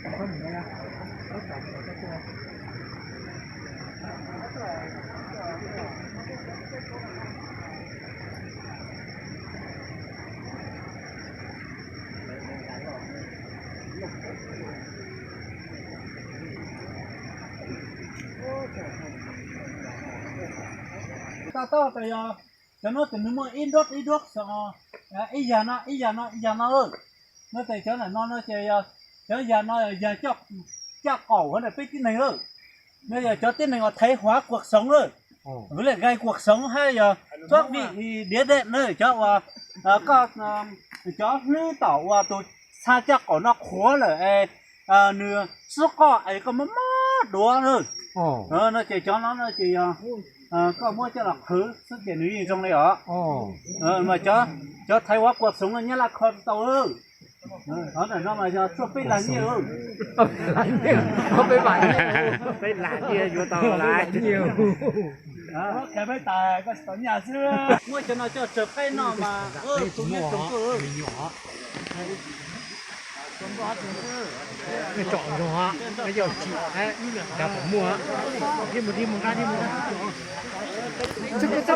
Tau tau tas yog cov no ces nws muaj ib nruab ib nruab xwb, ib yag no ib yag no ib yag no lawm. No ces cov ntawm no no ces yog cov yag no yog yag caj qaum hauv ntawm peb tib neeg lawm. No yog cov tib neeg uas thaiv huav kuam xoov lawm, vim lej gai kuam xoov hab yog txob vim diav dej na cov uas koj cov hlwb tom uas tus txha caj qaum no qhuav lawm es nws xub qoj es koj mob mob duav na. No ces cov no no ces yog koj muab coj los qhwv xwb ces nws yeej zoo li os. Mas cov thaiv huav kuam xoov no nyab laj kho tau. Qhov ntawm no mas yog tshuaj peb lag nyiaj. Peb lag nyiaj yuav tau lawm. Muab cov no coj tsawg qaib noj mas tus nyiaj tsoom tuaj. Tsom zoo, yog tsis, cas pom muaj. Dib mus dib mus nqa dib mus nqa.